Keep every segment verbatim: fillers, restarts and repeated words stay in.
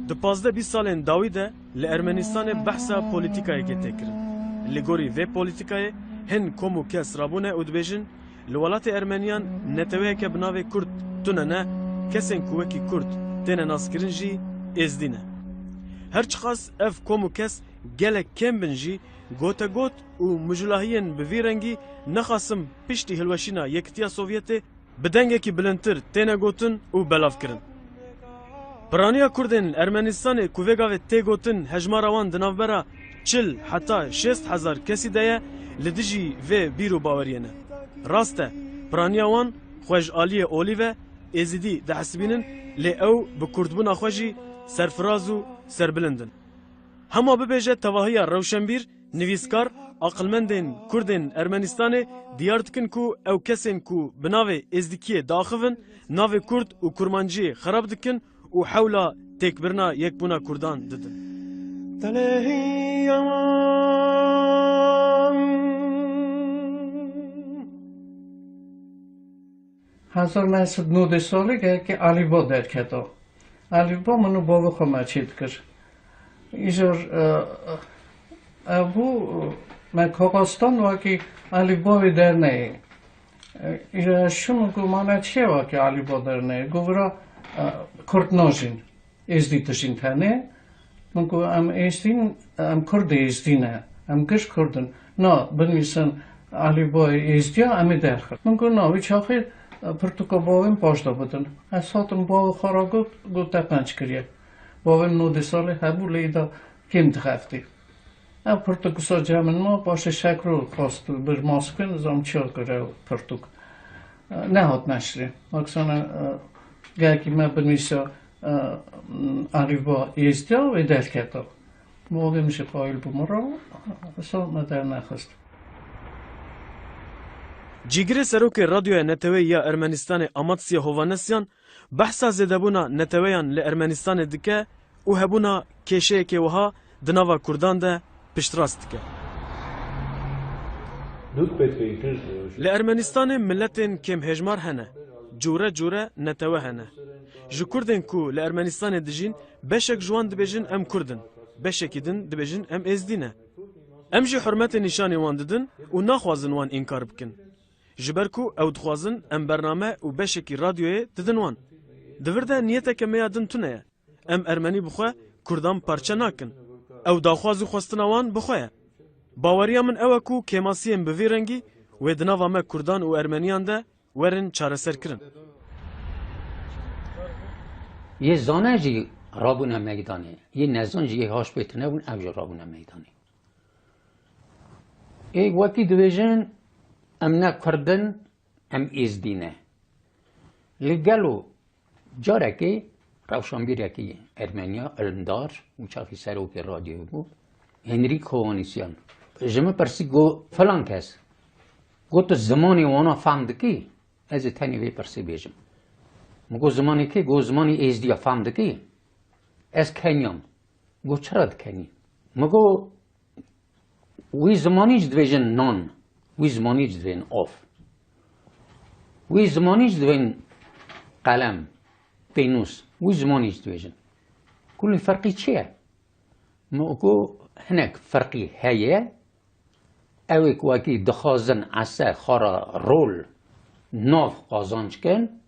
Di pazdeh bîst salên dawî de li Ermenistanê behsa polîtîkayekê tê kirin. Li gorî vê polîtîkayê hin kom û kes rabûne û dibêjin, li welatê Ermeniyan neteweyeke bi navê Kurd tune ne, kesên ku wekî Kurd têne naskirin jî Êzdî ne. Her çiqas ev kom û kes gelek kêm bin jî, gotegot û mijûlahiyên bi vî rengî nexasim piştî hilweşîna Yekitiya Sovyetê bi dengekî bilindtir têne gotin û belavkirin. Piraniya Kurdên Ermenistanê ku vê gavê tê gotin hejmara wan di navbera çil heta şêst hezar kesî de ye, li dijî vê bîr û baweriyê ne. Rast e, piraniya wan xwe ji aliyê olî ve Êzidî dihesibînin, lê ew bi Kurdbûna xwe jî serfiraz û serbilind in. Hema bibêje tevahiya rewşenbîr, nivîskar, aqilmendên Kurdên Ermenistanê diyar dikin ku ew kesên ku bi navê Êzdikiyê diaxivin, navê Kurd û Kurmanciyê xerab dikin û hewla têkbirina yekbûna Kurdan didin. Hezar neh sed nodê salê gelekî Alî Bo derketo. Alî Bo min û bavê xwe me çê dikir. Îcar, e, e, bû, me kaxastan wekî Alî Bo wê derneyê. E, îcar şûn û got, "Ma me çi ye wekî Alî Bo derneyê?" Got, "Vira, e, Kurd najîn." Êzdî dijîn tenê. Min got, "Em Êzdîn, em Kurdê Êzdî ne. Em giş Kurd in. Na, binivîsin Alî Boyê Êzdiya, em ê derxin." Min got, "Na, wî çaxê, e, pirtûka bavê min paş de bidin." Ez hatim bavê xwe re got, got, "Te qenc kiriye." Bavê min nodê salê hebû, lê îda kêm dixeftî. Ev pirtûk wisa cem min ma, paşê Şekro xwest bir mas bikin, zam çiya kir ew pirtûk. E, nehat neşrê. Maksana, e, gelkî me binivîsa, e, Arîf Ba Êzdiya wê derketa. Bavê min jî qayîl bû min re, wisa me dernexist. Cîgirê Serokê Radyoya Neteweyî ya Ermenistanê Amatsiya Hovanesyan behsa zêdebûna neteweyan li Ermenistanê dike û hebûna kêşeyekê wiha di nava Kurdan de piştrast dike. Li Ermenistanê miletên kêmhejmar hene, cûre cûre netewe hene. Ji Kurdên ku li Ermenistanê dijîn, beşek ji wan dibêjin em Kurd in, beşekî din dibêjin em Êzdî ne. Em jî hurmetê nîşanê wan didin û naxwazin wan înkar bikin. Ji ber ku ew dixwazin em bername û beşekî radyoyê didin wan. Di vir de niyeteke me ya din tune ye. Em ermenî bi xwe Kurdan parçe nakin. Ew daxwaz û xwestina wan bi xwe ye. Baweriya min ew e ku kêmasiyên bi vî rengî wê di nava me Kurdan û Ermeniyan de werin çareserkirin. Yê zane jî rabûne meydanê. Yê nezan jî, yê haş pê tune bûn, ew jî rabûne meydanê. Ê wekî dibêjin, em ne Kurd in, em Êzdî ne. Li gelo carekê rewşenbîrekî Ermeniya, ilimdar û çaxî serokê radyoyê bû, Henrîk Hovanîsyan, ji min pirsî, got, "Filan kes, got, tu zimanê wana fehm dikî?" Ez ê tenê vê pirsê bêjim. Min got, "Zimanê kê?" Got, "Zimanê Êzdiya fehm dikî?" Ez keniyam. Got, "Çira dikenî?" Min got, Wî zimanî jî dibêjin nan, wî zimanî jî dibêjin av. Wî zimanî jî dibêjin qelem, pênûs, wî zimanî jî dibêjin. Kulî ferqî çi ye? Min got, hinek ferqî heye. Ew ê ku wekî dixwazin ese xwe re rol, nav qazanc kin,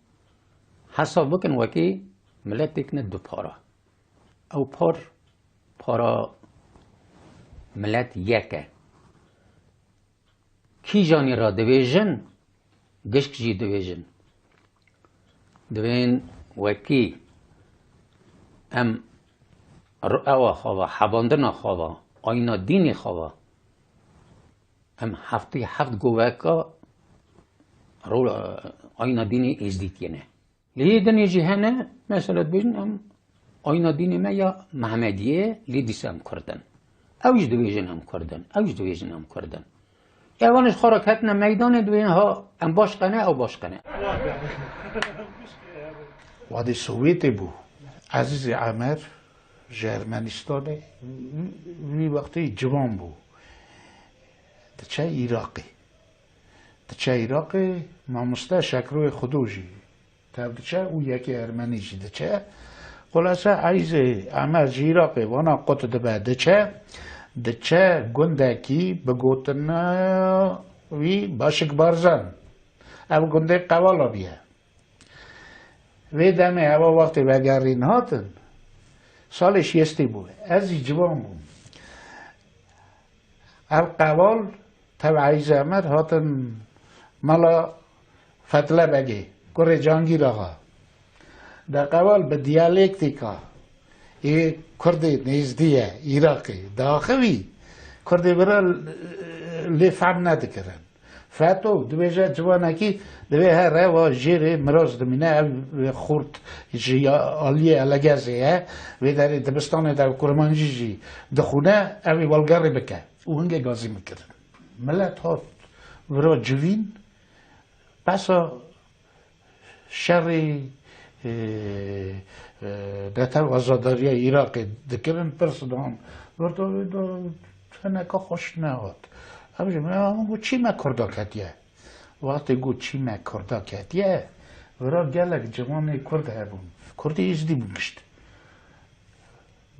hesab bikin wekî miletêk ne du para. Ew par, para milet yek e. Kîjanî re dibêjin, gişk jî dibêjin. Dibên wekî em ru-, ewa xwe ve, hebandina xwe ve, ayna dînê xwe ve, em heftê heft goveka ro-, ayna dînê êzdîtiyê ne. Li yê dinê jî hene, mesela dibêjin, em ayna dînê me ya Mehmediyê, lê dîsa em Kurd in. Ew jî dibêjin em Kurd in, ew jî dibêjin em Kurd in. Evan ji xwe re ketine meydanê, dibêjin, ha, em baş qene, ew baş qene. Wadê Sovyetê bû. Ezîzê Emer ji Ermenistanê, wî wextê ciwan bû. Diçe Iraqê. Diçe Iraqê, mamoste Şekroyê Xudo jî tev diçe û yekê ermenî jî diçe. Xulase Eyzê Emed ji Iraqê vana qut dibe, diçe, diçe gundekî bi gotina wî Başik Barzan. Ev gundê Qewala bûye. Vê demê ewa wextê vegerîn hatin, salê şêstî bû. Ez jî ciwan bûm. Ev Qewal tev Eyzê Emed hatin mala Fetle Begê, kurê Cangîr Axa. De Qewal bi diyalektîka ê Kurdê nêzdî ye Iraqê diaxivî, Kurdê vira lê fehm nedikirin. Feto dibêje ciwanekî divê here wa jêrê miroz dimîne, ev xurt ji ya-, aliyê Elegezê ye, vê derê dibistanê de kurmancî jî dixwîne, ew ê welgerê bike. Û hingê gazî min kirin. Milet hat vira civîn, behsa şerê, e, e, netew azadariya Iraqê dikirin, pirs dan. Bertavê de teneka xweş nehat. Ev jî me, ew got, çî me Kurda ketiye? Wextê got, çî me Kurda ketiye, vira gelek ciwanê Kurd hebûn. Kurdê Êzdî bûn gişt.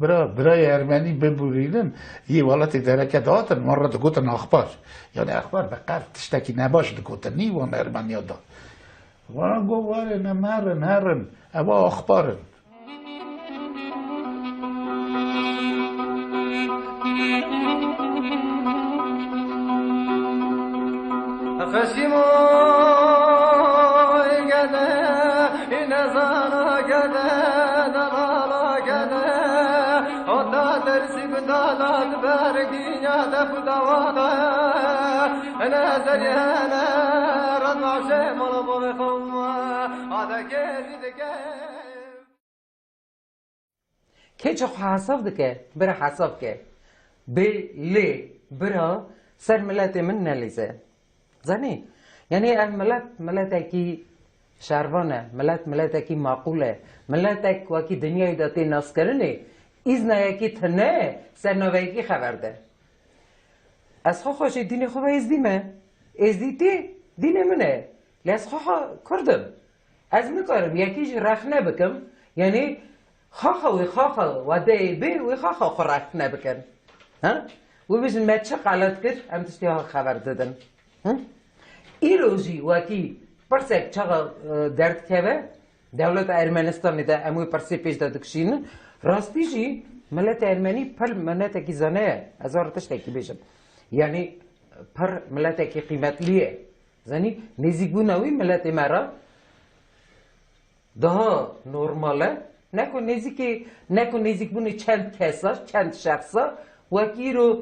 Bira, birayê Ermenî bibûrînin, yê welatê dereke dihatin, wan re digotin axpar. Yanî axpar bi qerf tiştekî nebaş digotin, nî wan Ermeniya da. Wan got, werin, em herin, herin, eva axpar in. Xeşîmo gede, nezana gede, delala gede, hota tersî bi dalat bergiya def dawata, hene zerî hene, red başê mala bavê xewa, adeke zî dike. Kê çi xwe hesab dike, bira hesab ke. Bê lê bira ser miletê min nelîze. Zanî? Yanî ev milet, miletekî şervan e, milet, miletekî maqûl e, miletek wekî dinyayê de tê naskirinê, îznayekî tune ser naveyekî xeber de. Ez xwe xwe jî dînê xwe ve êzdî me. Êzdîtî dînê min e. Lê ez xwe xwe Kurd im. Ez nikarim yekî jî rexne bikim. Yanî xaxa wê xaxa wedeyê bê wê xaxa xwe rexne bikin. Ha? Wê bijin me çi xelet kir, em tiştê ha xeber didin. Hı? Îro jî wekî pirsek çaxa, e, derdikeve, dewleta Ermenistanê de em wê pirsê pêş de dikişînin. Rastî jî mileta Ermenî pir miletekî zane ye. Ez ê tiştekî bêjim. Yanî pir miletekî qîmetlî ye. Zanî, nêzîkbûna wî miletê me re daha normal e. Ne ku nêzîkê, ne ku nêzîkbûnê çend kesa, çend şexsa, wekî îro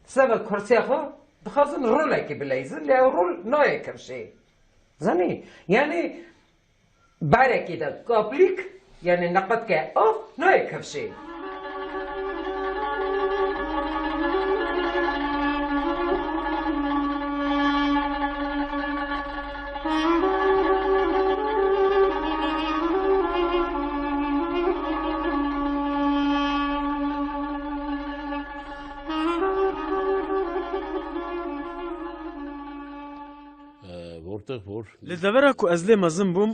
seba kursiya xwe dixwazin rolekê bileyzin, lê ew rol nayê kifşê. Zanî? Yanî berekê de kaplîk, yanî neqet ke av, nayê kifşê. Li devera ku ez lê mezin bûm,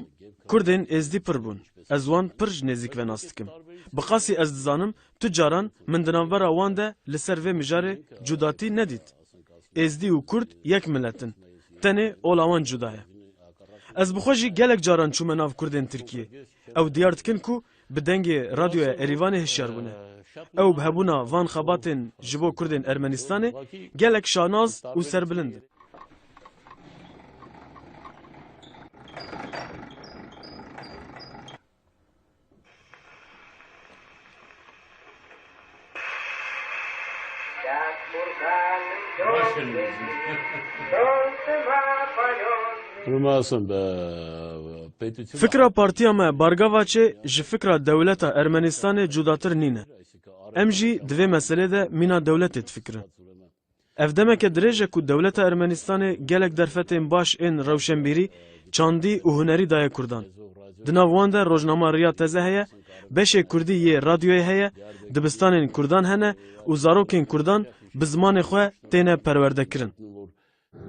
Kurdên Êzdî pir bûn. Ez wan pir ji nêzîk ve nas dikim. Bi qasî ez dizanim, tu caran min di navbera wan de li ser vê mijarê cudatî nedît. Êzdî û Kurd yek milet in. Tenê ola wan cuda ye. Ez bi xwe jî gelek caran çûme nav Kurdên Tirkiyê. Ew diyar dikin ku bi dengê Radyoya Erîvanê hişyar bûne. Ew bi hebûna van xebatên ji bo Kurdên Ermenistanê gelek şanaz û serbilind in. Fikra partiya me Bargavaçê ji fikra dewleta Ermenistanê cudatir nîne. Em jî di vê meselê de mîna dewletê difikirin. Ev demeke dirêj e ku dewleta Ermenistanê gelek derfetên baş ên rewşenbîrî, çandî û hunerî daye Kurdan. Di nav wan de rojnama Riya Teze heye, beşê Kurdî yê radyoyê heye, dibistanên Kurdan hene û zarokên Kurdan bi zimanê xwe têne perwerdekirin.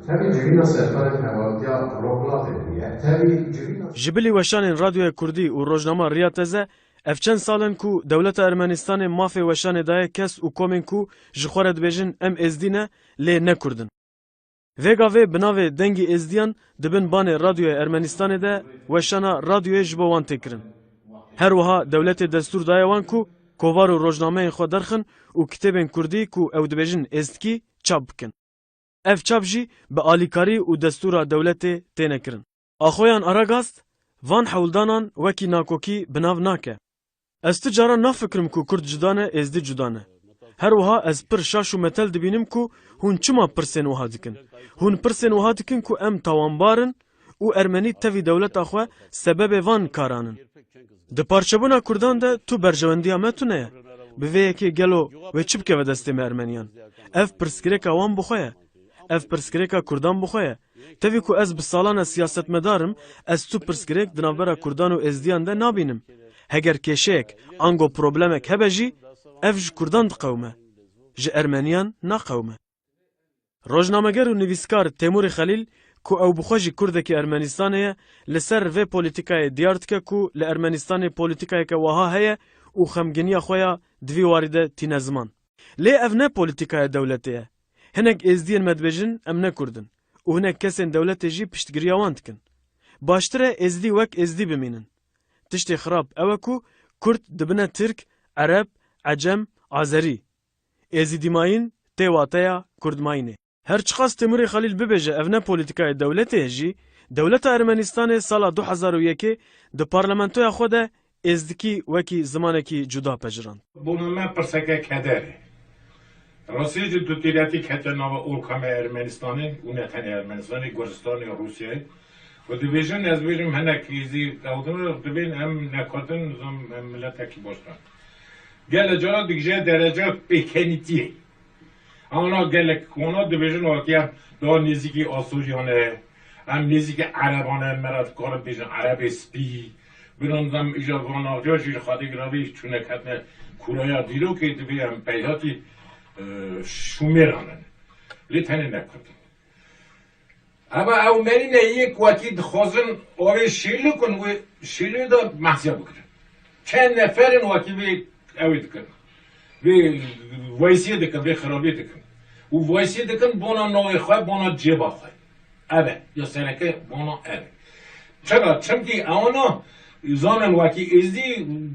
Tevî civîna serkarên hevatiya rojhilatê bûye. Tevî civîna Ji bilî weşanên Radyoya Kurdî û rojnama Riya Teze Ev çend sal in ku dewleta Ermenistanê mafê weşanê daye kes û komên ku ji xwe re dibêjin em êzdî ne, lê ne kurd in. Vêga vê bi navê Dengî Êzdiyan di bin banê Radyoya Ermenistanê de weşana radyoyê ji bo wan tê kirin. Her wiha dewletê destûr daye wan ku kovar û rojnameyên xwe derxin û kitêbên kurdî ku ew dibêjin êzdkî çap bikin. Ev çap jî bi alîkarî û destûra dewletê têne kirin. Axoyan Aragast van hewldanan wekî nakokî bi nav nake. Ez tu caran nafikirim ku Kurd cuda ne, Êzdî cuda ne. Her wiha ez pir şaş û metel dibînim ku hûn çima pirsên wiha dikin. Hûn pirsên wiha dikin ku em tawanbar in û Ermenî tevî dewleta xwe sebebê van karan in. Di parçebûna Kurdan de tu berjewendiya me tune ye. Bi vê yekê gelo wê çi bikeve destê me Ermeniyan? Ev pirsgirêka wan bi xwe ye. Ev pirsgirêka Kurdan bi xwe ye. Tevî ku ez bi salan e siyasetmedar im, ez tu pirsgirêk di navbera Kurdan û Êzdiyan de nabînim. Heger kêşeyek, ango problemek hebe jî, ev ji Kurdan diqewime. Ji Ermeniyan naqewime. Rojnameger û nivîskar Têmûrê Xelîl, ku ew bi xwe jî Kurdekî Ermenistanê ye, li ser vê polîtîkayê diyar dike ku li Ermenistanê polîtîkayeke wiha heye û xemginiya xwe ya di vî warî de tîne ziman. Lê ev ne polîtîkaya dewletê ye. Hinek Êzdiyên me dibêjin, em ne Kurd in û hinek kesên dewletê jî piştgiriya wan dikin. Baştir e Êzdî wek Êzdî bimînin. Tiştê xirab ew e ku Kurd dibine Tirk, Ereb, Ecem, Azerî. Êzîdîmayîn tê wateya Kurdmayînê. Her çiqas Têmûrê Xelîl bibêje ev ne polîtîkayê dewletê ye jî, dewleta Ermenistanê sala du hezar û yekê di parlamentoya xwe de êzdikî wekî zimanekî cuda pejirand. Bona me pirseke keder e. Rastî jî dutîretî kete nava olka me Ermenistanê û ne tenê Ermenistanê, Gurcistanê, Rûsyayê. Û dibêjin, ez bêjim hinek êzî ew din dibên em ne Kurd in, zom em miletekî boştan. Gelek cara digije dereca pêkenîtiyê. Ana gelek wana dibêjin wekî em daha nêzîkî Asûriyan e, em nêzîkî Ereban e, me re dikarin bêjin Erebê spî. Binan em îja vana ya jî xwedê giravî çûne ketine kûraya dîrokê, divê em peyhatî, e, Şûmêran in. Lê tenê ne Kurd in. Eva ew merîne yek wekî dixwazin avê şêlû kin, wê şêlû de mehsiya bikirin. Çend neferin wekî vê ew ê dikin. Vê vayisiyê dikin, vê xirabiyê dikin. Û vayisiyê dikin bona navê xwe, bona cêba xwe. Ev e, ya sereke bona ev e. Çira? Çimkî ewana zanin wekî êzdî m-,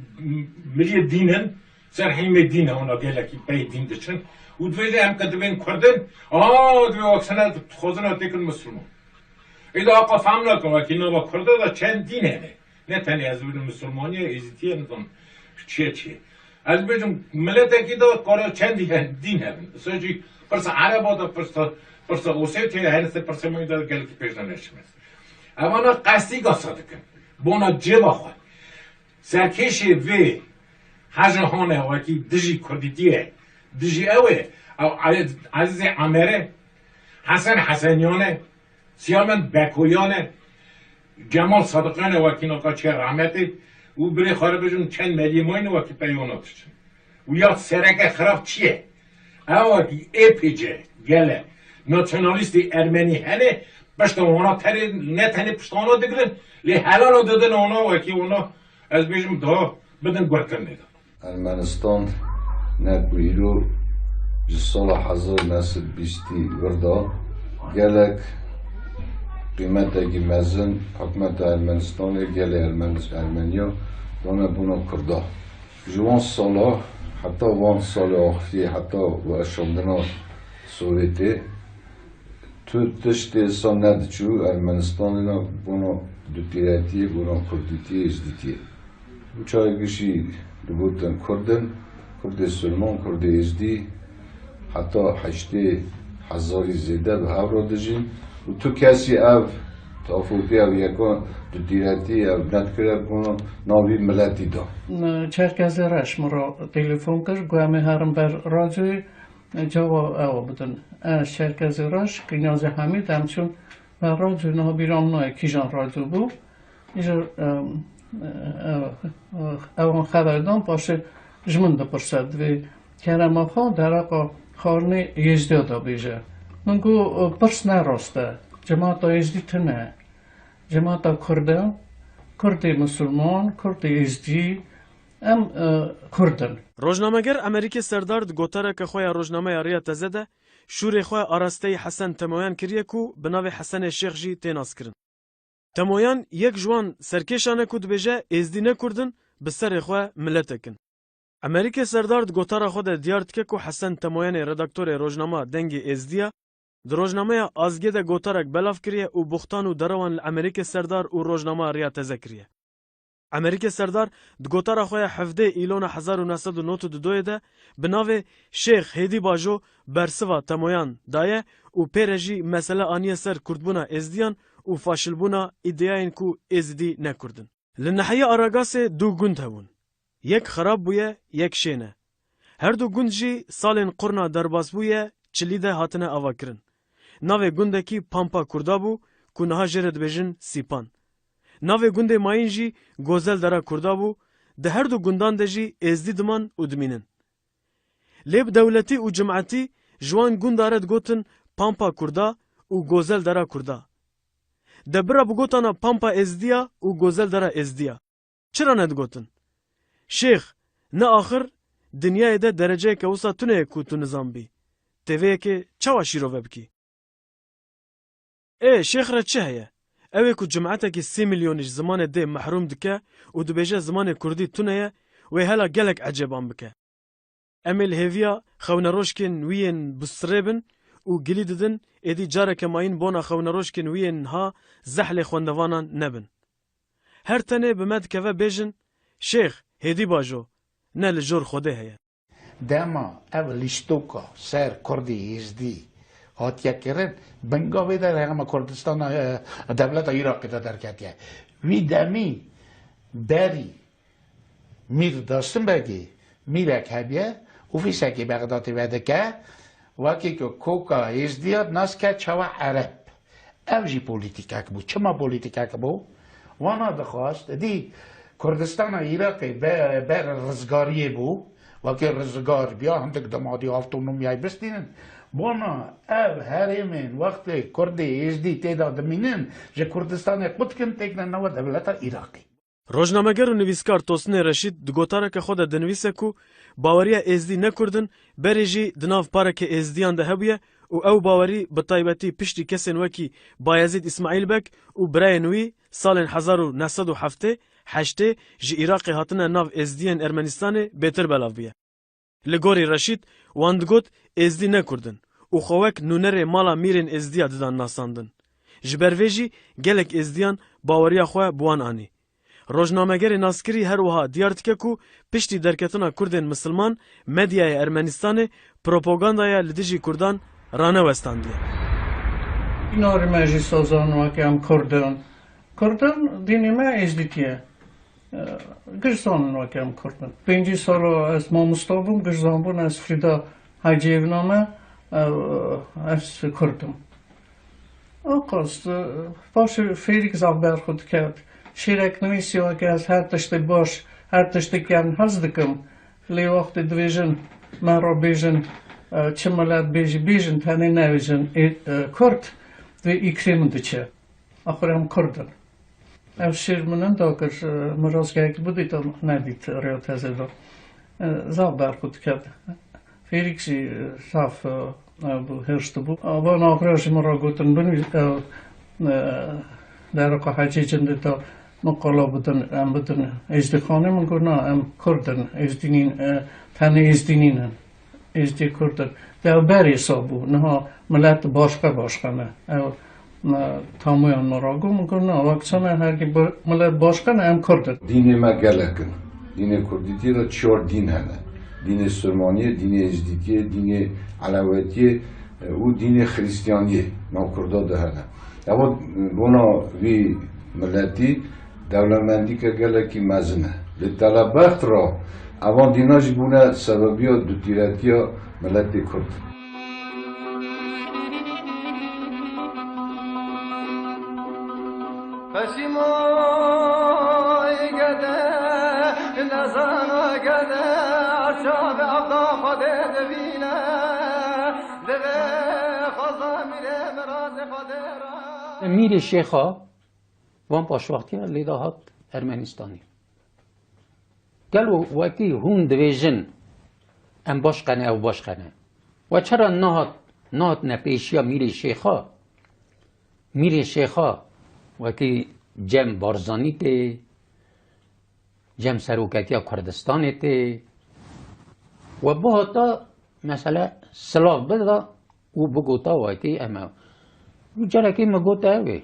miliyê dîn in, ser hîmê dîn e, wana gelekî pey dîn diçin. Û dibêje em ke dibên Kurd in, a, divê wek sene dixwazin ew têkin Misilman. Êdî aqa fehm nakin, wekî nava Kurda da çend dîn hene. Ne tenê ez bibim Misilmanî ye, Êzîdî ye, nizam çi ye çi ye. Ez bêjim, miletekî de kare çend dîn, dîn hebin. Îsal jî pirsa Ereba de, pirsa, pirsa Osetiyê hene, se pirsa me de gelekî pêş de neçime. Evana qestî gasa dikin. Bona cêba xwe. Serkêşê vê Hecî Hane wekî dijî Kurdîtiyê, dijî ew ê, ew Ezîzê Emerê, Hesen Heseniyane, Siyamend Bekoyane, Cemal Sadiqane wekî naka çiye rehmetê û birê xwe re bijim çend meriyê mayne wekî peywana diçin. Û ya sereke xirab çi ye? Ew wekî ê pê ce gele nasyonalîstê ermenî hene, pişta wana terê, ne tenê pişta wana digirin, lê helala didin wana wekî wana, ez bêjim, daha bidin guhkirinê de. Ermenistan ne ku îro ji sala hezar neh sed bîstî vir de gelek qîmetekî mezin hikûmeta Ermenistanê gelê Ermenis-, Ermeniya dane bona Kurda. Ji wan sala heta van salê axirî, heta weşandina Sovyetê, tu tiştê sa nediçû Ermenistanê ne bona dutîretiyê, bona Kurdîtiyê, Êzdîtiyê. Û çaye gişî digotin Kurd in, Kurdê Silman, Kurdê Êzdî, heta heştê hezarî zêde bi hev re dijîn û tu kesî ev tafûtî, ev yeka dutîretî, ev nedikire bona navî miletî da. Çerkezê Reş min re telefon kir, got, "Em ê herin ber radyoyê, cewab ew bidin." Ez Çerkezê Reş, Kinyazê Hemîd, em çûn ber radyoyê, niha bîra min nayê kîjan radyo bû. Îja, em, e, e, ewan xeber dan, paşê ji min dipirse, divê Kerema xwe dereqa xwarinê Êzdiya de bêje. Min got, "Pirs ne rast e. Cemata Êzdî tune. Cemata Kurd e. Kurdê Misilman, Kurdê Êzdî, em, e, Kurd in. Rojnameger Emerîkê Serdar di gotareke xwe ya rojnameya Riya Teze de şûrê xwe arasteyî Hesen Temoyan kiriye ku bi navê Hesenê Şêx jî tê naskirin. Temoyan yek ji wan serkêşan e ku dibêje Êzdî ne Kurd in, bi serê xwe miletek in. Emerîkê Serdar di gotara xwe de diyar dike ku Hesen Temoyanê redaktorê rojnama Dengê Êzdiya, di rojnameya Azgê de gotarek belav kiriye û buxtan û derewan li Emerîkê Serdar û rojnama Riya Teze kiriye. Emerîkê Serdar di gotara xwe ya hevdeh Îlona hezar û neh sed û nod û dudoyê de bi navê Şêx Hêdî Bajo bersiva Temoyan daye û pê re jî mesele aniye ser kurdbûna Êzdiyan û faşilbûna îdeayên ku Êzidî ne Kurd in. Li nehiyê Aragasê du gund hebûn. Yek xerab bûye, yek şên e. Her du gund jî salên qurna derbasbûye çilî de hatine avakirin. Navê gundekî Pampa Kurda bû ku niha jê re dibêjin Sîpan. Navê gundê mayîn jî Gozel Dera Kurda bû, di her du gundan de jî Êzdî diman û dimînin. Lê bi dewletî û cimetî ji wan gunda re digotin Pampa Kurda û Gozel Dera Kurda. De bira bigotana Pampa Êzdiya û Gozel Dera Êzdiya. Çira nedigotin? Şêx, ne axir dinyayê de dereceyeke wisa tune ye ku tu nizan bî. Tê vê yekê çawa şîrove bikî? Ê, Şêx re çi heye? Ew ê ku cimetekî sê milyonî ji zimanê dê mehrûm dike û dibêje zimanê kurdî tune ye, wê hela gelek ecêban bike. Em ê li hêviya xewnerojkên wî yên bi sirê bin û gilî didin, êdî careke mayîn bona xewnerojkên wî yên niha zeh lê xwendevanan nebin. Her tenê bi me dikeve bêjin, Şêx, hêdî bajo, ne li jor Xwedê heye. Dema ev lîstoka ser Kurdê Êzdî hatiye kirin, binga vê de Herêma Kurdistana, e, dewleta Iraqê de derketiye. Wî demî berî Mîr Dastim Begê mîrek hebiye, ofîsekê Bexdatê vedike, wekî ku koka Êzdiya nas ke çawa Ereb. Ev jî polîtîkek bû. Çima polîtîkek bû? Wana dixwest, dî Kurdistana Iraqê be-, ber rizgariyê bû, wekî rizgar biya, hindik dema dî avtonomiyayê bistînin. Bona ev herêmên wextê Kurdê Êzdî tê de dimînin, ji Kurdistanê qut dikin, têkine nava dewleta Iraqê. Rojnameger û nivîskar Tosinê Reşîd di gotareke xwe de dinivîse ku baweriya Êzdî ne Kurd in, berê jî di nav pareke Êzdiyan de hebûye û ew bawerî bi taybetî piştî kesên wekî Bayezîd Îsmaîl Beg û birayên wî salên hezar û neh sed û heftê heştê ji Iraqê hatine nav Êzdiyên Ermenistanê bêtir belav bûye. Li gorî Reşîd, wan digot Êzdî ne Kurd in û xwe wek nûnerê mala mîrên Êzdiya didan nasandin. Ji ber vê jî gelek Êzdiyan baweriya xwe bi wan anî. Rojnamegerê naskirî her wiha diyar dike ku piştî derketina Kurdên misilman, medyaya Ermenistanê propagandaya li dijî Kurdan ranewestandiye. Norî me jî sozan weke em Kurd in. Kurd in, dînê me Êzdîtî ye. E, giş zanin weke em Kurd in. Pêncî sala ez mamosta bûm, giş zanbûn ez Frîda Heciyevna me, e, ez Kurd im. Aqas, e, paşê fêrîk zaf ber xwe dikevt. Şîrek nivîsî weke ez her tiştê baş, her tiştê kevn hez dikim. Lê wextê dibêjin, me re bêjin, e, çi milet bêjî, bêjin, tenê nebêjin, ê, e, Kurd, vê îkrê min diçe. Axir em Kurd in. Ev şêr min niha kir, e, min rastgehekî bidît, em nedît rêya tezê de. E, zaf ber xwe diket. Fêrîk jî, e, zaf, e, e, bû, hêrs dibû. E, van axira jî min re gotin, binivî-, e, e, dereqa Hecî Cindê de min qala bidin, em bidin Êzdîxanê, min got, na, em Kurd in, Êzdî nîn, e, tenê Êzdî nînin. Êzdî Kurd in. De ew berê sa bû. Niha milet başqe başqe ne. Ew, e, tamoyan me ra got, min got, na, wek çend her ki bir milet başqe ne, em Kurd in. Dînê me gelek in. Dînê Kurdîtiyê de çar dîn hene. Dînê Surmaniyê, dînê Êzdîtiyê, dînê Elewetiyê, e, û dînê Xiristiyaniyê. Nav Kurda de hene. Ewa, e, bona vî miletî dewlemendîke gelekî mezin e. Li telebext ra evan dîna jî bûne sebebiya dutîretiya miletê Kurd. Peşîmoy gede, nezana gede, çavê evda Xwedê divîne, divê xweza mîrê mirazê Xwedê ra. Mîrê Şêxa Van paşvaxtiya lê de hat Ermenistanê. Gelo wekî hûn dibêjin, em baş qene, ew baş qene. We çira nehat, nehatine pêşiya Mîrê Şêxa? Mîrê Şêxa wekî cem Barzanî tê, cem seroketiya Kurdistanê tê. We bihata, mesele, silav bida û bigota wekî em e. Û carekê min gote ew ê.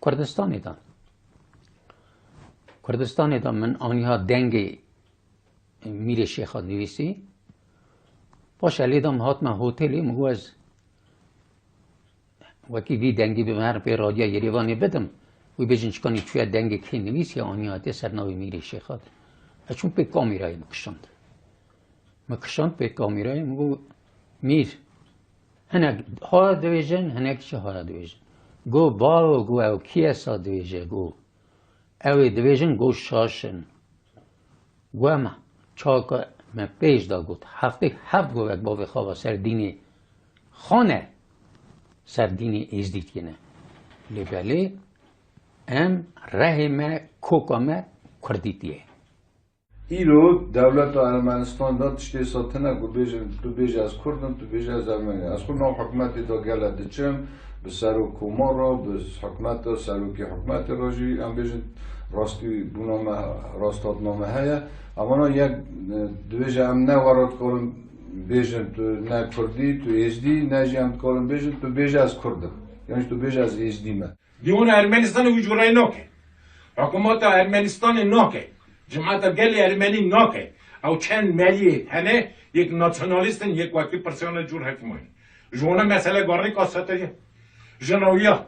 Kurdistanê de. Kurdistanê de min aniha dengê Mîrê Şêxa nivîsî. Paşê lê de min hatime hotelê, min got ez wekî vî dengî bi me herin pê Radya Yerêvanê bidim. Wî bêjin çikanî çûye dengê kê nivîsiye, aniha tê ser navê Mîrê Şêxa de. Ez çûm pê kamîrayê min kişand. Min kişand pê kamîrayê, min got, Mîr, hinek haya dibêjin, hinek jî haya dibêjin. Got, bawo, got, ew kî esa dibêje, got. Ew ê dibêjin, got, şaş in. Got, me çaka me pêş de got, heftê heft got, wek bavê xwe va ser dînê xwe ne, ser dînê êzdîtiyê ne. Lê belê em rehê me, koka me kurdîtiyê. Îro dewleta Ermenistan de tiştê sa tune ku bêjin, tu bêje ez Kurd im, tu bêje ez Ermenî. Ez xwe nav hikûmetê de gele diçim, bi serok komar re, bi hikûmet re, serokê hikûmetê re jî em bêjin rastî bûna me, rasthatna me heye. Ama na yek, e, dibêje em ne we re dikarin bêjin tu ne Kurdî, tu Êzdî, ne jî em dikarin bêjin tu bêje ez Kurd im. Yan jî tu bêje ez Êzdî me. Dîwana Ermenistanê wî cûrayî nake. Hikûmeta Ermenistanê nake. Cemaeta gelê Ermenî nake. Ew çend meriyê hene, yek nasyonalîst in, yek wekî pirsiyona cûr hekîmayî. Ji wana mesele Garnîka Setirî, Jinawiya,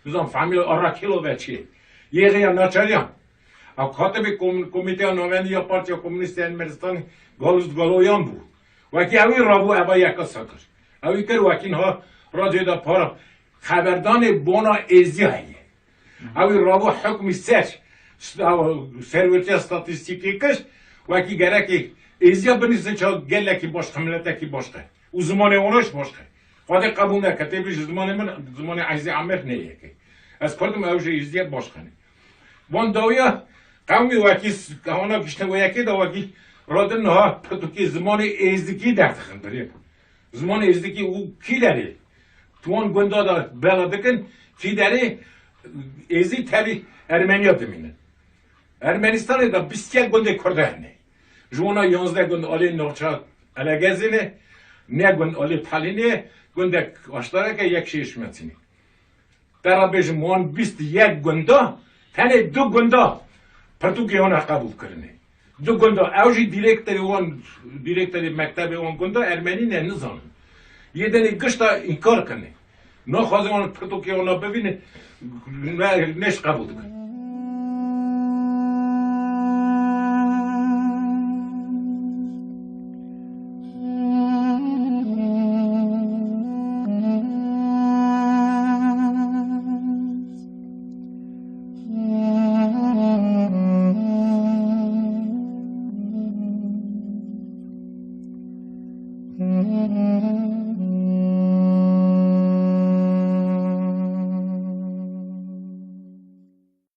nizam famîla Arakîlo ve çi ye. Yêxê ya Naçariyan. Ew katibê kom-, Komîteya Navendî ya Partiya Komûnîst ya Ermenistanê Galûz Galoyan bû. Wekî ewî rabû eva yeka sekir. Ewî kir wekî niha radyoyê de para xeberdanê bona êziya heye. Ewî rabû hukmî ser st-, ew serwêtiya statîstîkê kir, wekî gerekê êziya binîsin ça gelekî baş, ximiletekî baş te. Û zimanê wana jî baş te. Xwedê qebûl neke, tê bêjî zimanê min, zimanê Ezî Amer ne yekê. Ez Kurd im, ew jî êziyet baş xenê. Van dawiya qewmî wekî s-, hana giştin wê yekê de wekî radin niha pirtûkê zimanê êzdikî derdixin birê. Zimanê êzdikî û kî derê? Tu wan gunda de bela dikin, kî derê êzî tevî Ermeniya dimînin. Ermenistanê de bîst yek gundê Kurda hene. Ji wana yanzdeh gund alê navça Elegezê ne, ne gund alê Talînê, gundek aştareke yek şêşmetînê. Te re bêjim, wan bîst yek gunda, tenê du gunda pirtûkê wan qebûl kirine. Du gunda, ew jî dîrektorê wan, dîrektorê mektebê wan gunda Ermenî ne, nizanin. Yê denê gişta înkar kirine. Naxwazin wan pirtûkê wan bibînin, ne, ne jî qebûl dikin.